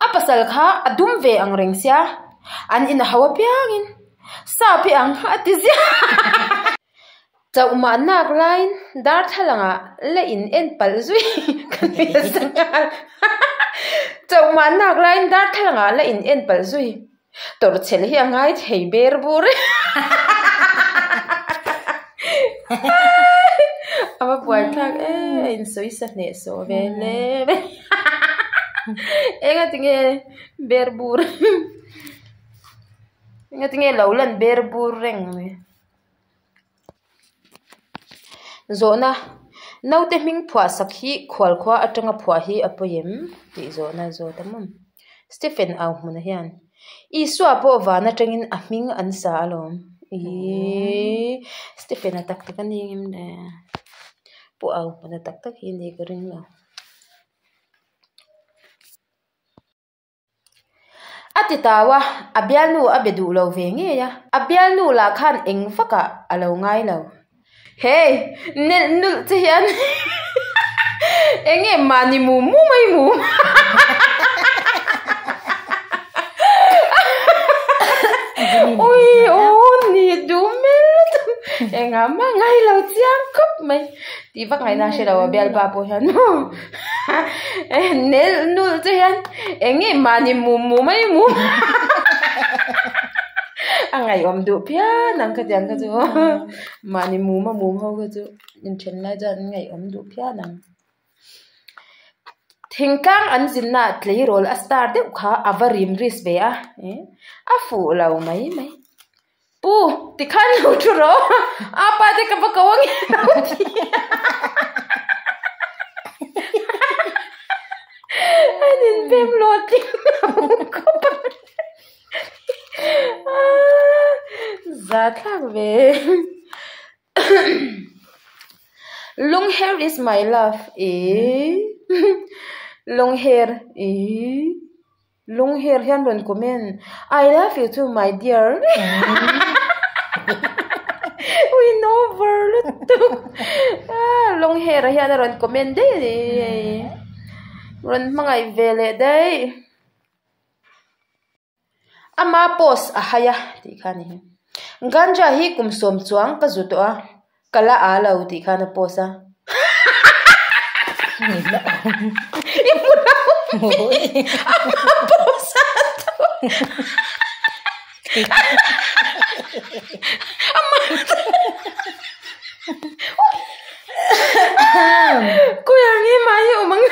A pasal kha a dum ve ang reng sia, an in a hau apiangin sap hi ang a ti ziah. Chauh mah nak laiin darthlalangah la in en palh zui ka nui nasa nghal. Chauh mah nak laiin darthlalangah la in en palh zui. Tawrhchhel hi a ngai thei ber bur e. A va buai thlak e, a insawi sa hneh sawh ve hle mai. Enga tinge ber bur enga tinge lo lan ber bur reng mai. Zawhna, Naute hming phuah sak hi khualkhua atanga phuah hi a pawi em? tih zawhna zawt a mawm. Stephen au hmunah hian, Isua pawh van atangin a hming an sa alawm. Ihh, Stephen-a tak tak a ni ngem le? Pu au hmuna tak tak hi a ni ka ring lo. A ti tau a, a bialnu a be duh lo ve ngei a, a bialnu lah khan eng vakah a lo ngai lo. Hey, nelh nulh che hian eng nge mahni mum mum a i mum? Ui aw ni duh mel lutuk, engah mah ngai lo chiang khawp mai. Tih vak ngaihna a hre lo a bialpa pawh hian nelh nulh che hian eng nge mahni mum mum a i mum a ngaihawm duh phian ang khatiang kha chu mahni mum a mum ho kha chu inthen lai chuan an ngaihawm duh phian ang. Thingtlang an zinna ah tleirawl a star deuh kha a va rim risk ve a a fuh lo mai mai. Pu, tikhan lo thu rawh, apa te ka va ko ang e lo ti a. An inpem lawt tling lo khawp a. Za thlak ve. Long hair is my love, eh. Long hair, eh. Lungher hian rawn comment, I love you too my dear. Ui no ver lutuk. Ah, Lungher a hian a rawn comment daih a ni. Rawn hmangaih ve leh daih. Ama post a hai a tih kha a ni hi. Ganja hi kum sawm chuang ka zu tawh a, Ka la a lo tih khan a post a. I hmu lo mi? Ama post a tho. Ama Kuya nge mah hi awm ang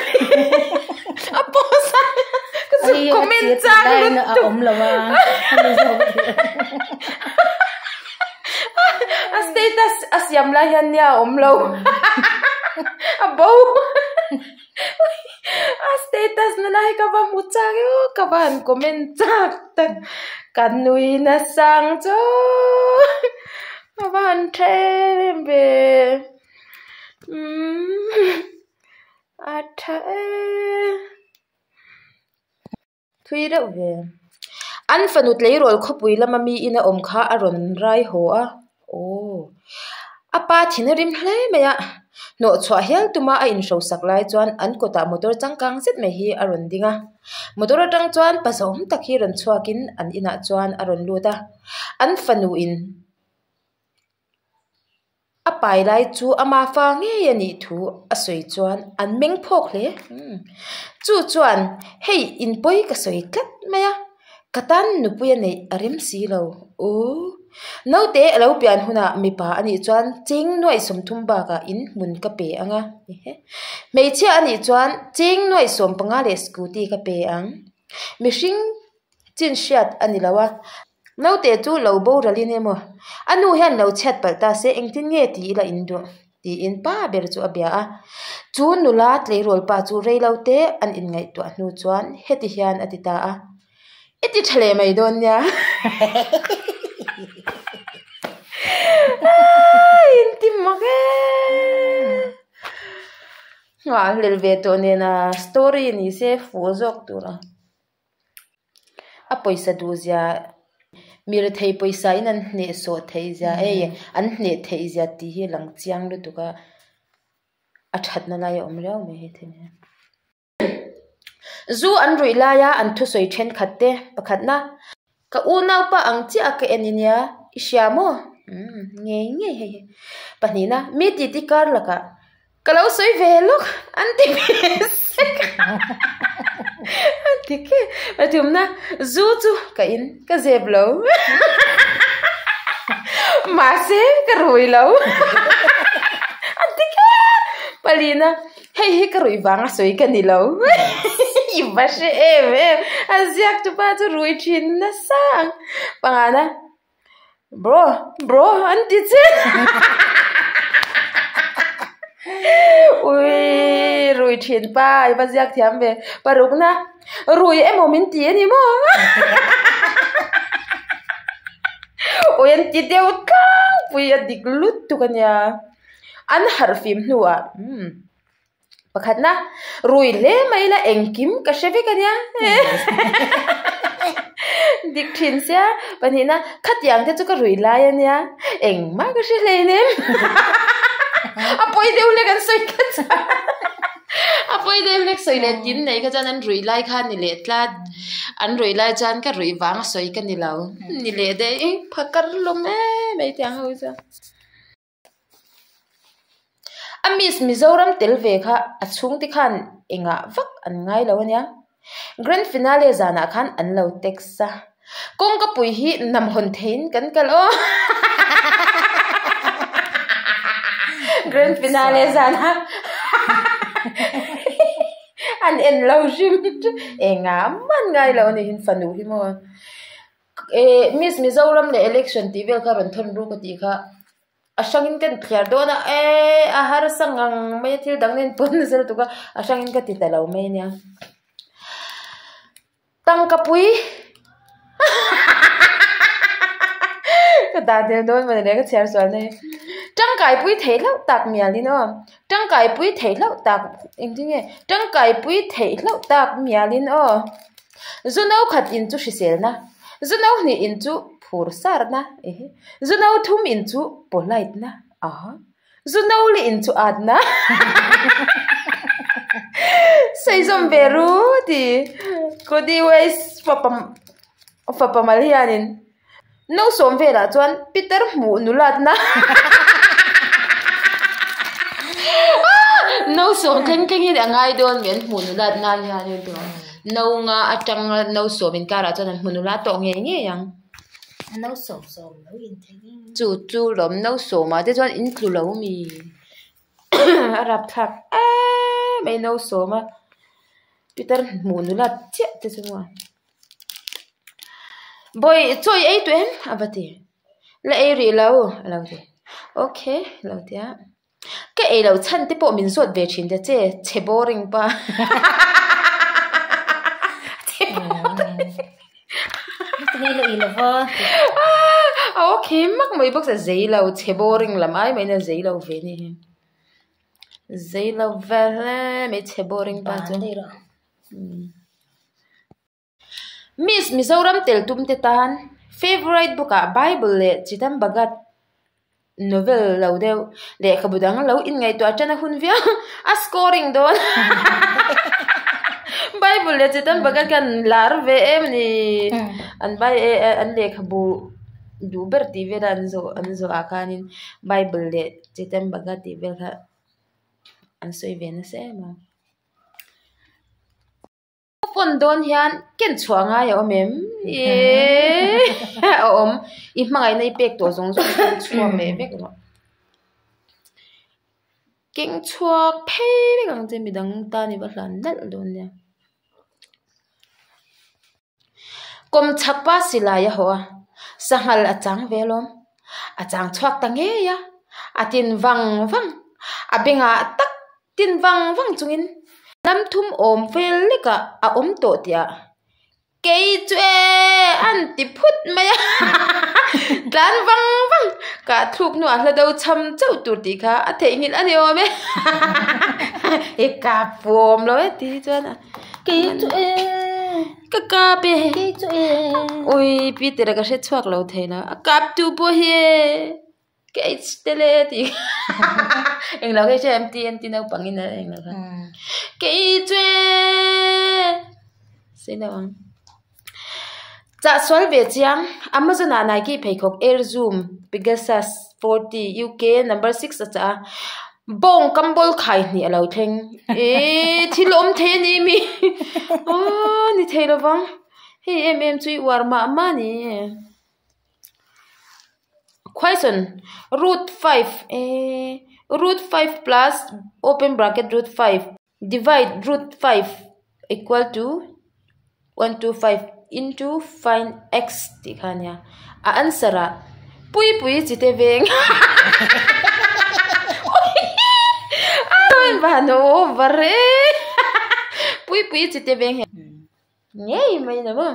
a post a ka zu comment chang lutuk. A status a siam lai hian nia a awm lo a bo a status na lai ka va hmu chak e aw ka va han comment chak tak ka nui nasa ang chu a va han tha em em ve umm a tha e. Thui reuh ve. An fanu tleirawl khawpui lama mi ina awm kha a rawn rai haw a. Aw. A pa thin a rim hle mai a. Hnawh chhuah hial tuma a inhrosak lai chuan an kawtah motor changkang zet mai hi a rawn ding a. Motor atang chuan pa zawm tak hi rawn chhuakin an inah chuan a rawn lut a. An fanu in. A pai lai chu ama fa ngei a nih thu a sawi chuan an meng phawk hle. Chu chuan hei inpawi ka sawi tlat mai a, ka tan nupui a neih a rem si lo. Aw, naute a lo pian hunah mipa a nih chuan cheng nuaih sawmthum bakah in hmun ka pe ang a, hmeichhia a nih chuan cheng nuaih sawmpanga leh scooty ka pe ang. Mihring chin hriat a ni lo a. Naute chu lo boralin emaw, a nu hian lo chhiat palh ta se engtin nge ti ila in duh? tiin pa ber chu a bia a. Chu nula tleirawl pa chu rei lo te an inngaihtuah hnu chuan heti hian a ti ta a, I ti tha leh mai dawn nia. In ti mak e. Nghahhlelh ve tawh nena story ni se fuh zawk tur a. A pawisa duh zia mi rethei pawisa in an hneh sawh theih zia hei an hneh theih zia tih hi a lang chiang lutuk a a thatna lai a awm riau mai hei thil hi. Zu an ruih laia an thusawi thenkhat te pakhatna, Ka unaupa ang chiah a ka en i nia, i hria maw? Umm, ngei ngei hei hi. Pahnihna, mi titi kar lakah ka lo sawi ve lawk an ti ve sek a. A dik e. Pathumna, zu chu ka in, ka zep lo. Mahse, ka rui lo. A dik e. Palina, Hei hi ka ruih vang a sawi ka ni lo. I va hre em em. A ziak tu pa chu rui thin nasa ang. Pangana, Bro, bro an ti che. Ui, rui thin pa, i va ziak thiam ve. Parukna, Rui emaw min ti a ni maw? Ui, an ti deuh tlangpui a dik lutuk a nia. An harh fim hnuah umm pakhatna rui hle mai ila engkim ka hre vek a nia dik thin sia pahnihna khatiang te chu ka rui lai a nia engmah ka hre hlei nem a pawi deuh hlek an sawi kha chuan a pawi deuh hlek sawi leh tin nei kha chuan an rui lai kha a ni leh tlat an rui lai chuan ka ruih vang a sawi ka ni lo ni leh daih phakar hlawm em mai tiang ho hi chuan. A Miss Mizoram tel ve kha a chhungte khan engah vak an ngai lo ania. Grand Finale zanah khan an lo text a, Kawngka pui hi nam hawn theiin kan kal aw. Grand Finale zanah an en lo hrim engah mah an ngai lo a ni hin fanu hi maw. Eh Miss Mizoram leh election tih vel kha rawn thawn ruk a tih kha a hrangin ka inthliar dawn a eh a harsa ngang mai a thil dang nen pawn nasa lutuk a a hrangin ka ti ta lo mai a nia tangka pui ka dah tel dawn mawni le ka chhiar sual na hi tangkai pui theih hlauh tak mialin aw tangkai pui theih hlauh tak engtin nge tangkai pui theih hlauh tak mialin aw. Zu no khat in chu hriselna, zu no hnih in chu phur sarna, zu no thum in chu polite na, aha, zu no li in chu atna, sawi zawm ve ru ti Cody Weiss fapa fapa mal hianin no sawm velah chuan Peter hmuh nulatna no sawm thleng thleng hi a ngai dawn mi an hmuh nulat nan hianin tawh no nga atanga no sawm inkarah chuan an hmu nulat tawh ngei ngei ang. No sawm sawm lo in thei Chu chu lawm no sawmah te chuan in tlu lo mi a rapthlak em mai no sawma Peter hmuh nulat chiah te chu maw. Bawi chaw i ei tawh em? A va ti. La ei rih lo a lo ti. Ok a lo ti a. Ka ei loh chhan te pawh min zawt ve thin ta che, chhe boring pa. Chhe boring. A ok mak mai bawk sia, zei lo chhe boring lam ai mahin a zei lo ve ni hi. Zei lo ve hle mai chhe boring pa chu. Miss Mizoram tel tum te tan Favourite book ah Bible leh Chitam Bhagat novel lo deuh lehkhabu dang lo inngaihtuah tan a hun viau a scoring dawn Bible leh Chitam Bhagat khan lar ve em a ni an an lehkhabu duh ber tih vel a an zawh an zawh ah khanin Bible leh Chitam Bhagat tih vel kha an sawi ve nasa em a. Phone dawn hian ken chhuah ngai a awm em? Eeii a awm. I hmangaihna i pek tawh zawng zawng keng chhuak leh vek rawh. Keng chhuak phei vek ang che midang tan i va hlan nalh dawn nia. Kawmchhak pa silai a haw a, sanghal a chang ve alawm. A chang chhuak ta ngei a, a tin vang vang, a bengah tak tin vang vang chungin lam thum awm vel lekah a awm tawh tih ah kei chu e an ti phut mai a, tlan vang vang kah thluk hnuah hla do cham chauh tur tih kha a theihnghilh a ni awm e, he kah puam lo e tih hi chuan a. Kei chu e ka kap e kei chu e ui Peter a ka hre chhuak lo thei lo a kap tu pawh hi e ka H tel e tih englo kha i hria em TNT naupang in a englo kha kei chu e. Sawi lo ang. Chah sual ve chiang, Amazon ah Nike pheikhawk Air Zoom Pegasus 40 UK number 6 a chah a, bawng kambawl khai hnih a lo thleng. Eee thil awm thei a ni mi aaa ni thei lovang hei em em chu i uar mah mah a ni. Question, Root 5 eee root 5 plus open bracket root 5 Divide root 5 equal to 125 into find x tih kha a nia. A answer ah Puipui chite veng van over e Puipui chite veng hian ngei mai lo maw.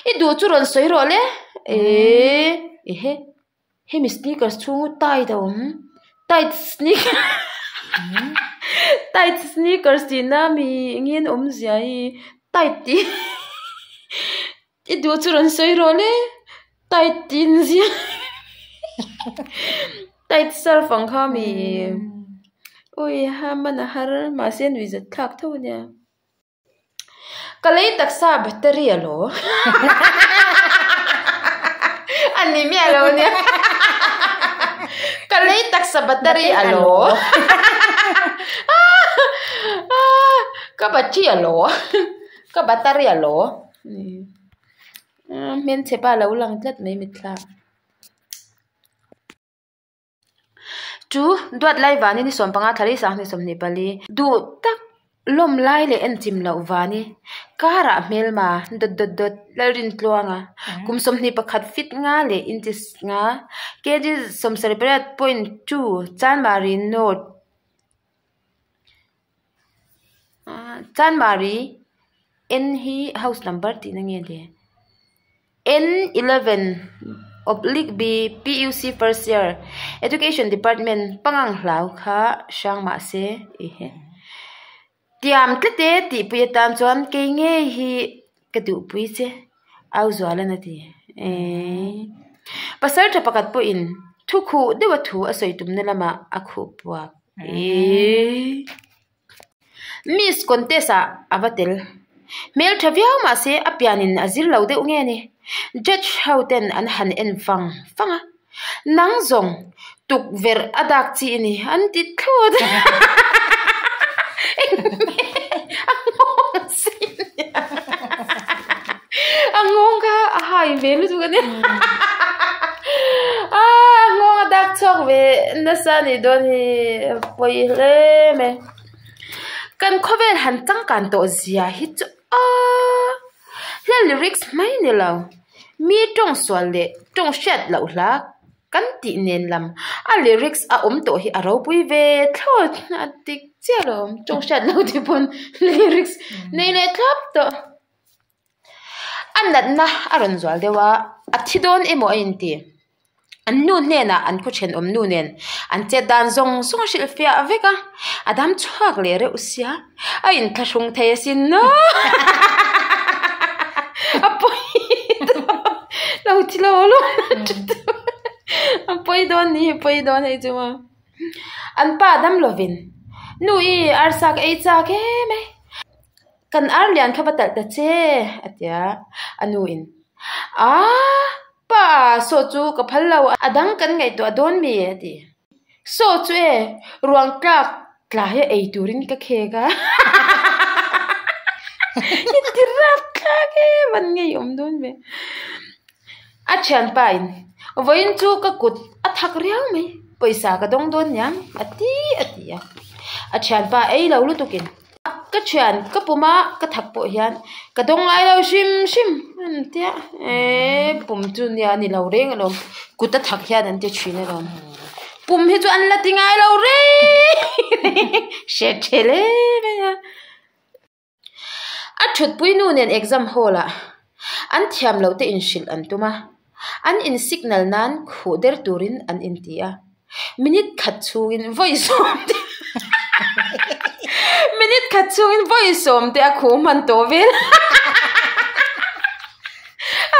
I duh chu rawn sawi rawh le eee ehe hemi sneakers chhung hi tight a awm tight sneaker tight sneakers tih na mi eng nge awmzia hi tight tih i duh chu rawn sawi rawh le tight tih in ziak tight surf ang kha mi awi ha man a har mahse nuihzat thlak tho a nia. Ka lei taksa battery a lo a ni miah lo nia ka lei taksa battery a lo ka battery a lo ka battery a lo hmelchhe pa lo lang tlat mai mitthla. Chu duat lai vani ni 15 thla 2024 duh tak lawm lai leh en chim loh vani karah hmelma dot dot dot Lalrintluanga kum 21 feet nga leh inches nga kg 78.2 Chanmari North Chanmari N hi house number tihna nge le. N 11 oblique B PUC first year Education Department pangang hlau kha hrang mah se ehe tiam tlat e tih pui atan chuan kei ngei hi ka duhpui che au zualan a ti eee pasal tha pakhat pawhin thu khuh deuh a thu a sawi tumna lamah a khuh puak eee. Miss contest ah a va tel. Hmel tha viau mah se a pianin a zir lo deuh nge ni. Judge ho ten an han en vang vang a, Nang zawng tukverh a dak chi i ni an ti thlawt a. Engmeh a nghawng si nia. A nghawng kha a hai ve lutuk a nia. A nghawng a dak chhuak ve nasa a nih dawn hi a pawi hle mai. Kan khawvel han changkan tawh zia hi chu aaa hla lyrics mai ni lo mi tawng sual leh tawng hriat loh hla kan tih nen lam a lyrics a awm tawh hi a ropui ve thlawt a dik chiah lo tawng hriat loh te pawn lyrics nei leh thlap tawh. A natna a rawn zual deuh a, a thi dawn emaw a inti. An nu hnenah an khaw thenawm nu nen an chet dan zawng zawng a hrilh fiah vek a, a dam chhuak leh reuh sia, a inthlahrung thei asin naw a pawi dawn lo thi lo lo a pawi dawn ni a pawi dawn hei chu maw. An pa dam lovin nu i arsa ka ei chak em e. Kan ar lian kha va talh ta che, a ti a, a nu in, Aaa, pa, saw chu ka phal lo, a dang kan ngaihtuah dawn mi? a ti. Saw chu e, ruang tlak tlai a ei turin ka khek a, i ti rak thlak e, van ngeiawm dawn ve. A thianpa in, Vawiin chu ka kut a thak riau mai, pawisa ka dawng dawn niang, a ti a ti a. A thianpa ei lo lutukin. Ka thian ka pum a ka thak pawh hian ka dawng ngai lo hrim hrim an tia eee pum chu nia a ni lo reng alawm kut a thak hian an ti thin alawm pum hi chu an la ti ngai lo reng hre tha hle mai a a thutpui nu nen exam hall ah an thiam loh te inhrilh an tum a an in signal nan khuh der turin an inti a. Minute khat chhungin vawi sawm te minute khat chhungin vawi sawm te a khuh hman tawh vel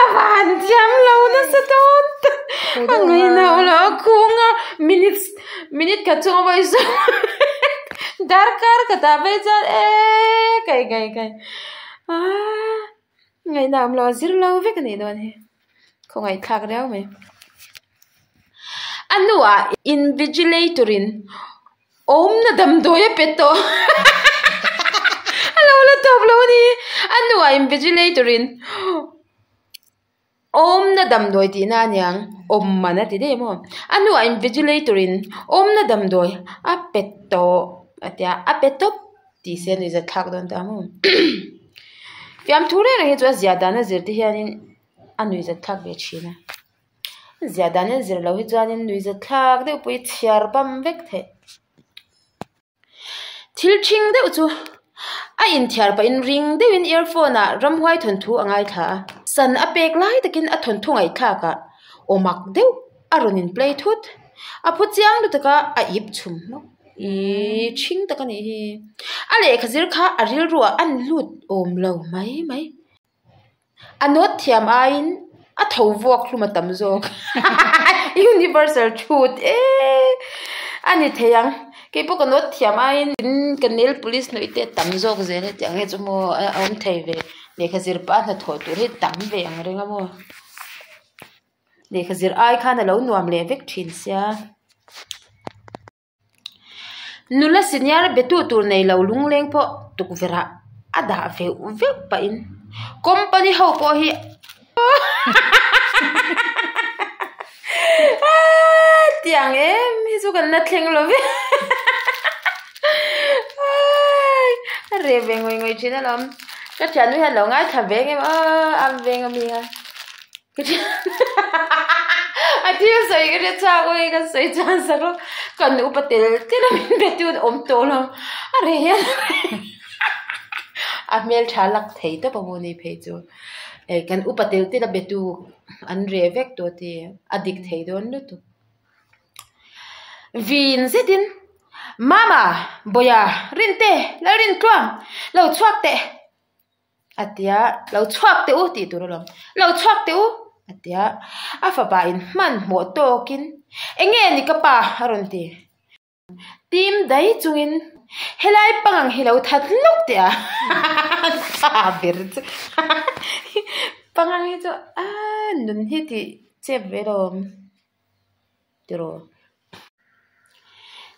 a van thiam lo nasa dawn tak a ngaihna awm lo a khuh a minute minute khat chhunga vawi sawm darkar khatah phei chuan eee kai kai kai. Aaa ngaihna awm lo a zir lo vek a nih dawn hi khawngaihthlak riau mai. A hnuah invigilator in awmna damdawi a pe tawh a lo la tawp lo a ni. A hnuah invigilator in awmna damdawi tihna a niang awm man a ti daih maw. A hnuah invigilator in awmna damdawi a pe tawh a tia a pe tawp tih se a ni zatthlak dawn ta maw. Fiamthu reng reng hi chu a ziah dan a zir te hianin a nuihzatthlak ve thin a. Ziah dan in zir loh hi chuanin nuihzatthlak deuh pawh hi chhiar bam vek theih. Thil thing deuh chu a inthiar pahin ring deuhin earphone ah ramhuai thawnthu a ngaithla a. San a pek lai takin a thawnthu ngaihthlak ah aw mak deuh a rawn in play thut. A phu chiang lutuk a, a ip chhum hmawk. Ihh thing tak a nih hi. A lehkha zir kha a rilru ah a ni lut awm lo mai mai. A nawt thiam aiin a tho vuak hlum a tam zawk. Universal truth e a ni thei ang. Kei pawh ka nawt thiam aiin ka nail polish hnawih te a tam zawk zel hetiang hi chu maw a awm thei ve. Lehkha zir pah a hnathawh tur hi tam ve ang reng a maw. Lehkha zir ai khan a lo nuam leh vek thin sia. Nula senior betu tur nei lo lungleng pawh tukverh ah a dah veuh veuh pahin company ho pawh hi tiang em hi chu kan la thleng lo ve a reh ve ngawih ngawih thin alawm ka thiannu hian lo ngaithla ve em a am veng ami a. A thil sawi ka hre chak awih ka sawi chuan sak a kan upa tel tel a min be tun awm tawh lo a reh hian a hmeltha lak thei tawp a maw ni phei chu eh kan upa tel tel a be tu an reh vek tawh tih a dik thei dawn lutuk. Vin zetin Mama Bawia Rinte Lalrintluang lo chhuak teh. A ti a, lo chhuak teh u tih tur alawm, lo chhuak teh u a ti a, a fapa in hmanhmawh tawkin eng nge ni ka pa a rawn ti. Tim dai chungin helai pangang hi lo that lawk teh a, pa ber chu pangang hi chu a nun hi tih chep ve alawm tiraw.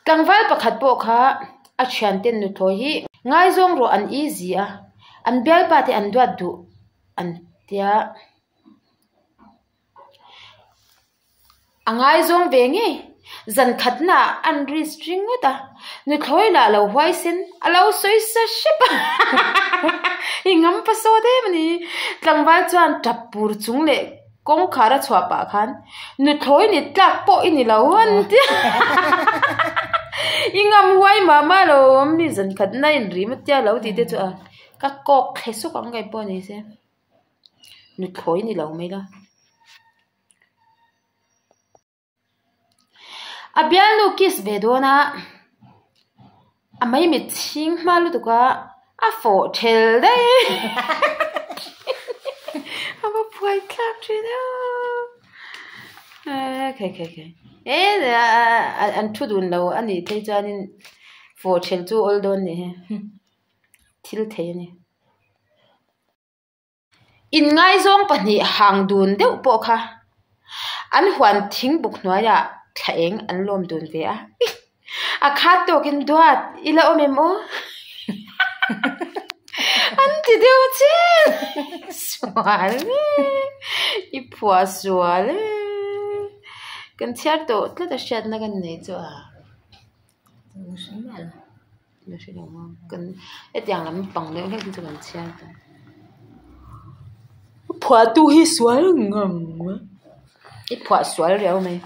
Tlangval pakhat pawh kha a thianten nuthlawi hi ngaizawng rawh an easy a, an bialpa te an duat duh an tia. A ngaizawng ve ngei, zan khatna ah an risk ringawt a, nuthlawi lah lo huaisen a lo sawi sa hrep a, i ngam pa sawt em a ni. Tlangval chuan tap pur chung leh Kawngkhar a chhuah pah khan nuthlawi ni tlak pawh i ni lo an ti a, i ngam huai mah mah lo awm mi zan khat na in rim a tia lo tih te chu a ka kawk thle suk ang kai pawh ni se nuthlawi ni lo mai la. A bialnu kiss ve dawn a, a maimit chhing hma lutuk a, a fawh thel daih a va phuai thlak thin a khai khai khai e an thu dun lo a nih phei chuanin fawh thel chu awl dawn nih hi thil thei a ni. Inngaizawng pahnih hang dun deuh pawh kha an huan thingbuk hnuaiah thla eng an lawm dun ve a, a khat tawkin duat i la awm em aw? An ti deuh chian sual e, i phuah sual e, kan chhiar tawh tlat a hriatna kan nei chu a. La hre lo ang kan hetiang lam pang deuh hlek hi chu kan chhiar tawh. Phuahtu hi sual ngang a i phuah sual riau mai.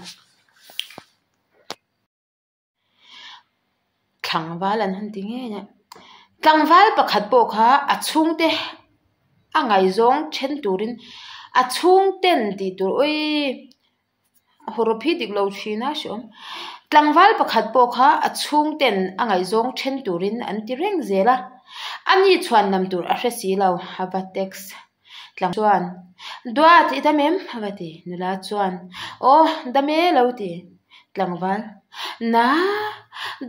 Tlangval an han ti ngei a tlangval pakhat pawh kha a chhungte a ngaihzawng then turin a chhungten tih tur awii. Hawrawp hi dik lo thin a hreawm. Tlangval pakhat pawh kha a chhungten a ngaihzawng then turin an ti reng zel a, a ni chhuan lam tur a hre si lo, a va text tlang chuan, Duat i dam em? a va ti. Nula chuan, Aw, dam e lo ti. Tlangval, Na,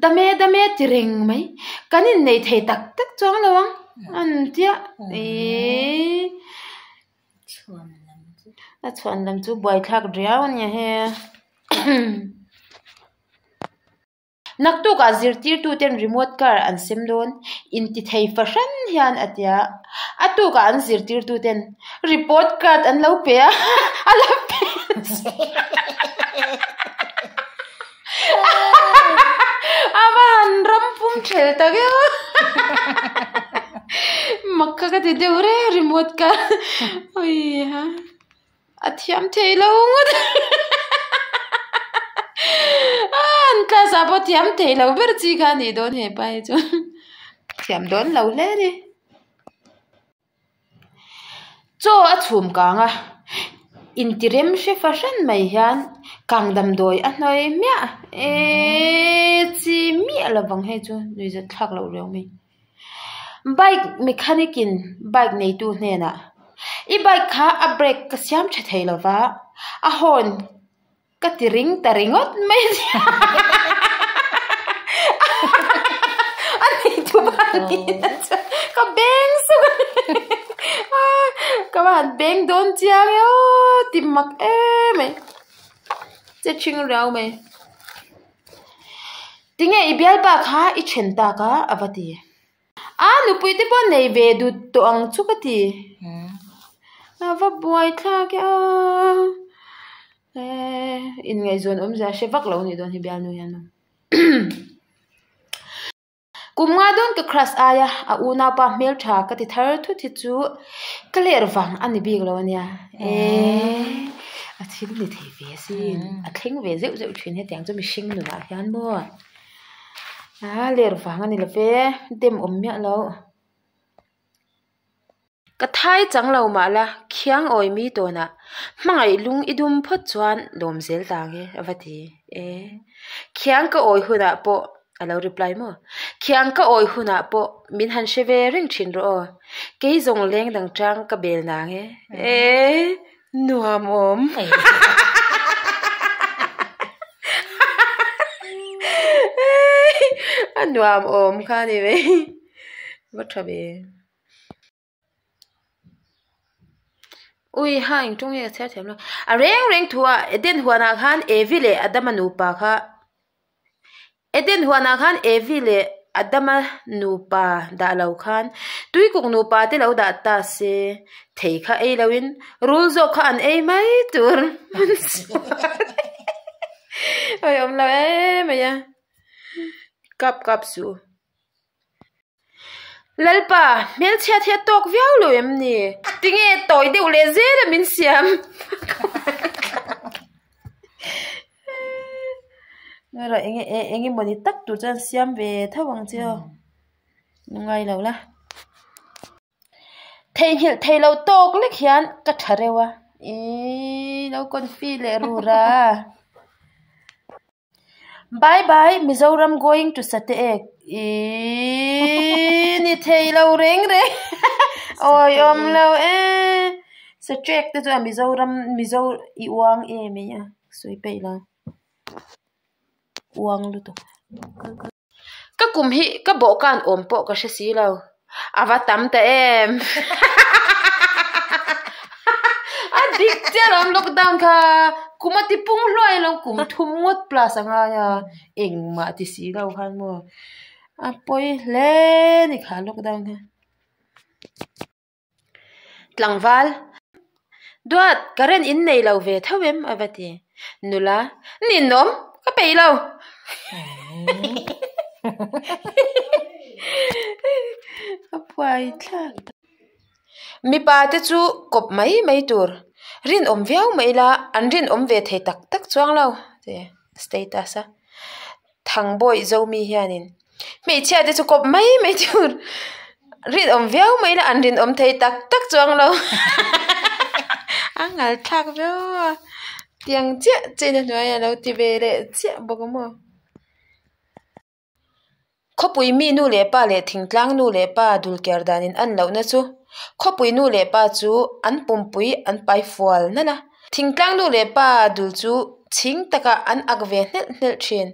dam e, dam e ti reng mai, kan innei thei tak tak chuang lo ang. An tia ih a chhuan lam chu buaithlak riau a nia he. Naktukah zirtirtuten remote car an sem dawn intithei fahran hian a tia. A tukah an zirtirtuten report card an lo pe a, a la pe A va han ram pum thel tak em a. Mak kha ka ti deuh reng remote car awii. A thiam thei lo ngawt a an class ah pawh thiam thei lo ber chi kha a nih dawn hepa hi chu thiam dawn lo hle a ni. Chaw a chhum kang a intirem hre fahran mai hian kang damdawi a hnawi hmiah eeee chi miah lovang hei chu nuihzat thlak loh riau mai. Bike mechanic in bike neitu hnenah I bike kha a brake ka siam tha thei lova a horn ka ti ring ta ringawt mai a nia a neitu pa hnenah chuan ka beng suk a ka va han beng dawn chiang e aw ti mak em mai che thing riau mai. Tinge i bialpa kha i then tak a? A va ti. A nupui te pawh nei ve dut tawh ang chu ka ti. A va buai thlak e aw. Inngaihzawn awmzia hre vak lo anih dawn hi bialnu hian. Kum nga dawn ka crush aia a unaupa hmeltha ka ti thar thut hi chu ka ler vang a ni bik lo ania. Eee a thil ni thei ve asin a thleng ve zeuh zeuh thin hetiang chu mihring nunah hian maw a ler vang a ni lo ve dem awm miah loh. Ka thai chang lo mah la, khiang awi mi tawnah hmangaih lung i dum phawt chuan lawm zel ta ang e, a va ti e. Khiang ka awi hunah pawh, a lo reply maw? Khiang ka awi hunah pawh min han hre ve reng thin rawh aw, kei zawng leng dang chang ka bel nang e. E, nuam awm. A nuam awm kha a ni mai. Va tha ve. Ui ha eng tawng nge ka chhiar thiam lo. A reng reng thu ah Eden huanah khan Evi leh Adama nupa kha Eden huanah khan Evi leh Adama nupa dah lo khan tuikuk nupa te lo dah ta se thei kha ei lo in rul zawk kha an ei mai tur awi awm lo em mai a kap kap suh. Lalpa, hmelchhiat hi a tawk viau lo em ni? Tinge tawi deuh leh zel a min siam? Ngaihtuah enge eng emawni tak tur chuan siam ve tho ang che aw. Ngai lo la. Theihnghilh thei lo tawk lek hian ka tha reuh a. Ih lo confi leh rur a. Bye bye Mizoram going to Sateek Ihh ni thei lo reng reng awi awm lo e Sateek te chu a Mizoram Mizo i uang em mai a sawi peih lo uang lutuk. Ka kum hi ka bawhkan awm pawh ka hre si lo. A va tam ta em. A dik chiah lo lockdown kha kum a ti pung hluai lo kum thum ngawt plus a ngai a engmah ti si lo khan maw a pawi hle ni kha lockdown kha. Tlangval, Duat, current in nei lo ve tho em? a va ti. Nula, Ninawm, ka peih lo. A phuai thlak. Mipa te chu kawp mai mai tur. Rinawm viau mai ila an rinawm ve thei tak tak chuang lo, ti status a. Thangbawi Zomi hianin hmeichhia te chu kawp mai mai tur rinawm viau mai ila an rinawm thei tak tak chuang lo a ngal thlak viau a tiang chiah chiah in a hnuaiah a lo ti ve leh chiah bawk a maw. Khawpui mi nu leh pa leh thingtlang nu leh pa dulkiar danin an lohna chu khawpui nu leh pa chu an pumpui an pai fual nalh a. Thingtlang nu leh pa dul chu chhing takah an ak ve hnelh hnelh thin.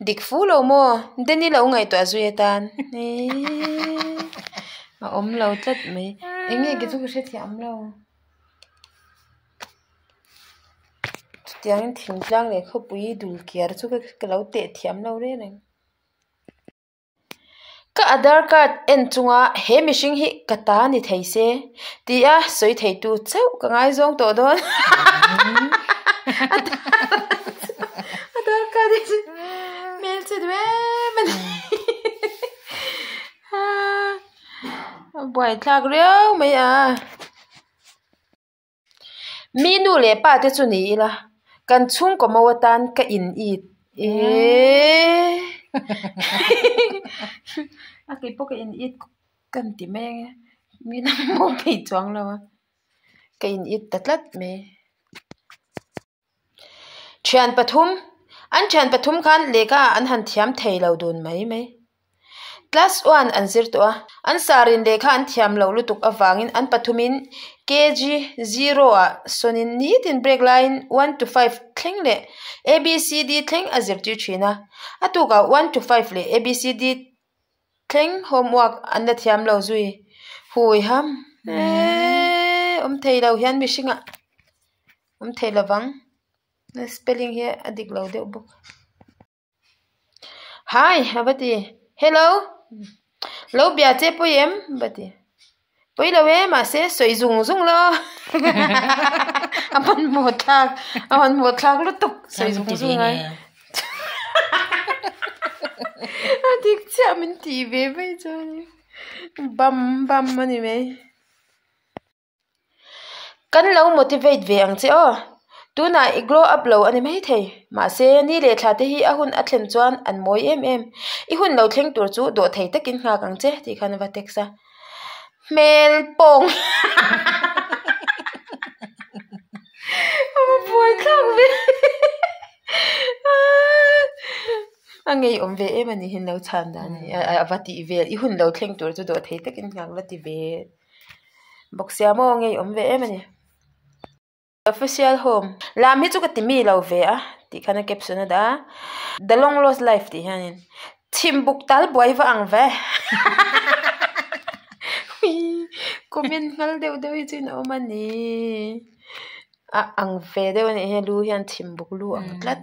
Dik fu lo maw? Danny lo ngaihtuah zui atan. A awm lo tlat mai. Eng nge kei chu ka hrethiam lo. Chutiangin thingtlang leh khawpui dul kiar chu ka lo teh thiam lo reng reng. Ka Aadhaar card en chunga he mihring hi ka ta ni thei se tia sawi theitu chauh ka ngaizawng tawh dawn. Aadhaar card hi chu hmelchhe duh em a ni. A buaithlak riau mai a. Mi nu leh pa te chu ni ila, kan chhungkaw mo atan ka in it eee a kei pawh ka in it ka ni ti mai ange mi dang mo phei chuang lo a ka in it ta tlat mai. Thian pathum, an thian pathum khan lehkha ah an han thiam thei lo dun mai mai. Class one an zir tawh a, an sarin lehkha an thiam loh lutuk avangin an pathumin KG zero ah sawnin nitin break laiin one to five thleng leh ABCD thleng a zirtir thin a, a tukah one to five leh ABCD thleng homework an la thiam lo zui hui ham eeee awm thei lo hian mihringah awm thei lovang spelling hi a dik lo deuh bawk. Hi a va ti hello lo bia che pawi em a va ti pawi lo e mahse sawi zung zung lo a hmanhmawh thlak a hmanhmawh thlak lutuk sawi zung zung ai a dik chiah min tih ve mai chuan bam bam a ni mai. Kan lo motivate ve ang che aw. Tunah i glow up lo a ni maithei. Mahse, ni leh thla te hi a hun a thlen chuan an mawi em em. I hun lo thleng tur chu dawh thei takin nghak ang che tih khan a va text a. Hmel pawng a va buai thlak ve. A ngeiawm ve em a ni hi lo chhan dan hi a va tih vel. I hun lo thleng tur chu dawh thei takin nghak la ti ve. Bawk sia maw ngei awm ve em a ni. Official home lam hi chu ka ti mi lo ve a tih khan a caption a dah a the long lost life tih hianin chhim buk tal buai va ang ve comment nghal deuh deuh hi chu in awm a ni a ang ve deuh a nih hi lu hian chhim buk lu ang tlat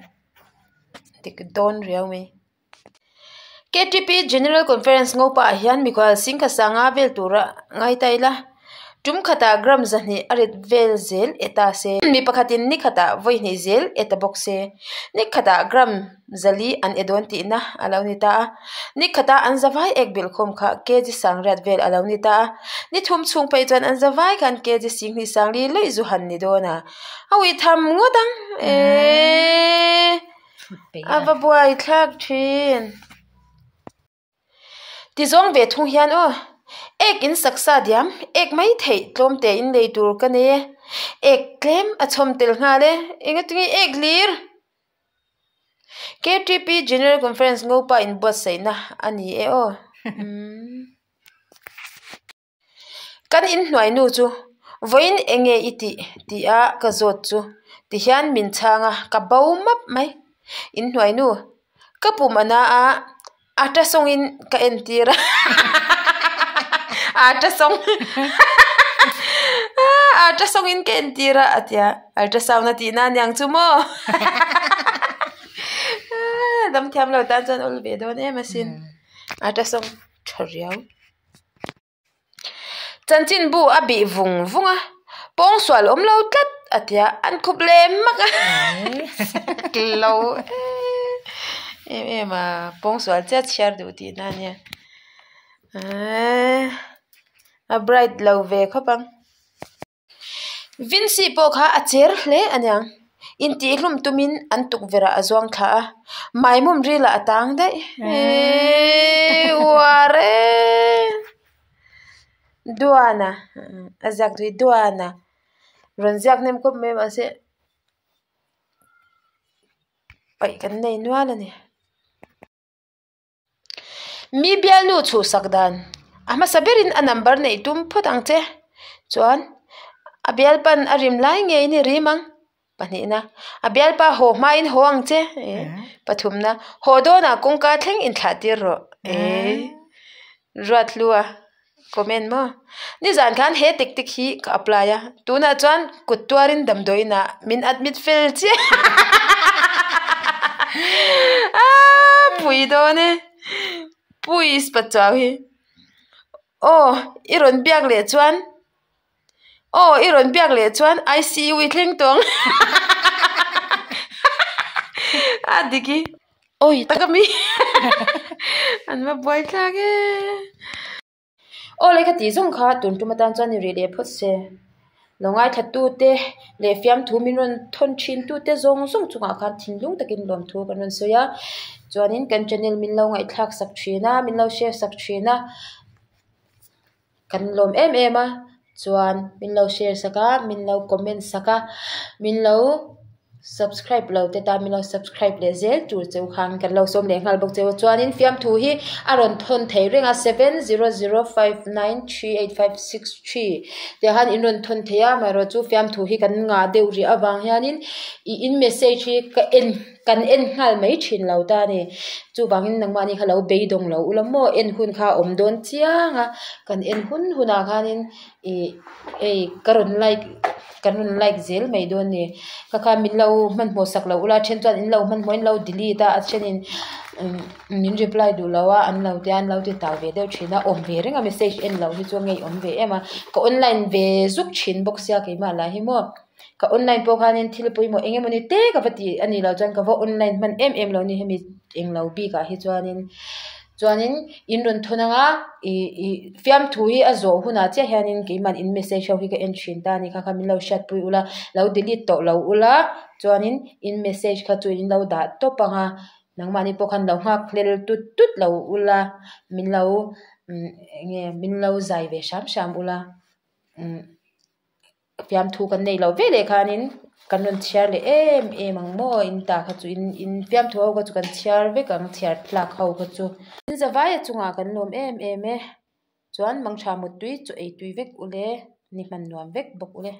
dik dawn riau mai. Ktp General Conference ngopa ah hian mikhual singkhat sanga vel tura ngai ta ila tum khatah gram zahnih a rit vel zel e ta se. Mi pakhatin ni khatah vawi hnih zel e ta bawk se. Ni khatah gram zali an e dawn tihna a lo ni ta a. Ni khatah an zavai ek bilh khawm kha kg sangriat vel a lo ni ta a. Ni thum chhung phei chuan an zavai khan kg singhnih sangli lawih zu han ni dawn a. A uih tham ngawt ang eeee. A va buai thlak thin. Ti zawng ve thung hian aw, ek in saksa diam, ek mai theih tlawm te in lei tur ka nei e, ek tlem a chhawm tel nghal e, engatinge ek hlir? KTP General Conference Ngopa inbuatsaihna a ni e aw. Kan inhnuai nu chu vawiin eng nge i tih tih a ka zawt chu ti hian min chhang a ka bo map mai. Inhnuai nu ka pum a na a ata sawngin ka entir a ata sawng ata sawngin ka entir a a ti a ultrasound a tihna aniang chu maw dam thiam lo tan chuan awl ve dawn em asin ata sawng tha riau. Chanchinbu a bih vung vung a, pawngsual awm lo tlat a ti a, an khup leh hmak a lo em em a, pawngsual chiah chhiar duh tihna a nia a bright lo ve khawp ang. Vincy pawh kha a cher hle a niang. Intihhlum tumin an tukverh ah a zuang thla a, maimawm ril ah a tang daih. Eeii uar e! Duana a ziak tui Duana rawn ziak hnem khawp mai mahse paih kan nei nual a ni. Mi bialnu chhuhsak dan a hmasa berin a number neih tum phawt ang che. Chuan a bialpan a rim lai ngeiin i rim ang. Pahnihna, a bialpa haw hmain haw ang che. Pathumna, haw dawnah kawngka thleng inthlah tir rawh. Ruathlua. Comment maw? Nizan khan he tactic hi ka apply a, tunah chuan kut tuarin damdawiin ah min admit fel chiah Aaa pui dawn e Puis Pachuau hi Aw i rawn biak leh chuan Aw i rawn biak leh chuan ICU i thleng tawh ang A dik i Awi tak a mi An va buai thlak e. Aw le ka tih zawng kha tun tum atan chuan i rih leh phawt se. Lo ngaithlatute leh fiamthu min rawn thawn thintute zawng zawng chungah khan thinlung takin lawmthu kan rawn sawi a. Chuanin kan channel min lo ngaihthlak sak thin a, min lo share sak thin a, kan lawm em em a. Chuan min lo share sak a, min lo comment sak a, min lo. Subscribe lo te tan min lo subscribe leh zel tur cheu khan kan lo sawm leh nghal bawk cheu a chuanin fiamthu hi a rawn thawn thei reng a 7005938563 tih ah khan in rawn thawn thei a amaherawhchu chu fiamthu hi kan ngah deuh rih avang hianin ih in message hi ka en kan en nghal mai thin lo ta a ni chuvangin nangmahni kha lo beidawng lo ula maw en hun kha a awm dawn chiang a kan en hun hunah khanin ih hei ka rawn like kan rawn like zel mai dawn ni kha kha min lo hmanhmawh sak loh ula then chuan in lo hmanhmawh in lo delete a a thenin min reply duh lo a an lo tia an lo ti tau ve deuh thin a awm ve reng a message en loh hi chu a ngeiawm ve em a ka online ve zuk thin bawk sia keimah lah hi maw ka online pawh khanin thil pawimawh eng emawni te ka va tih a nih loh chuan ka va online hman em em lo a ni hemi englo bikah hi chuanin. Chuanin in rawn thawn anga ih ih fiamthu hi a zawh hunah chiah hianin keimahni in message ho hi ka en thin ta a ni kha kha min lo hriatpui ula lo delete tawh lo ula chuanin in message kha chu in lo dah tawp anga nangmahni pawh khan lo nghak hlel tut tut lo ula min lo umm eng nge min lo zai ve hram hram ula umm. Fiamthu kan neih loh ve leh khanin kan rawn chhiar leh em em ang maw in ta kha chu in in fiamthu ho kha chu kan chhiar vek ang chhiar tlak ho kha chu. In zavai a chungah kan lawm em em e chuan mangtha muttui chaw ei tui vek ule ni hman nuam vek bawk ule.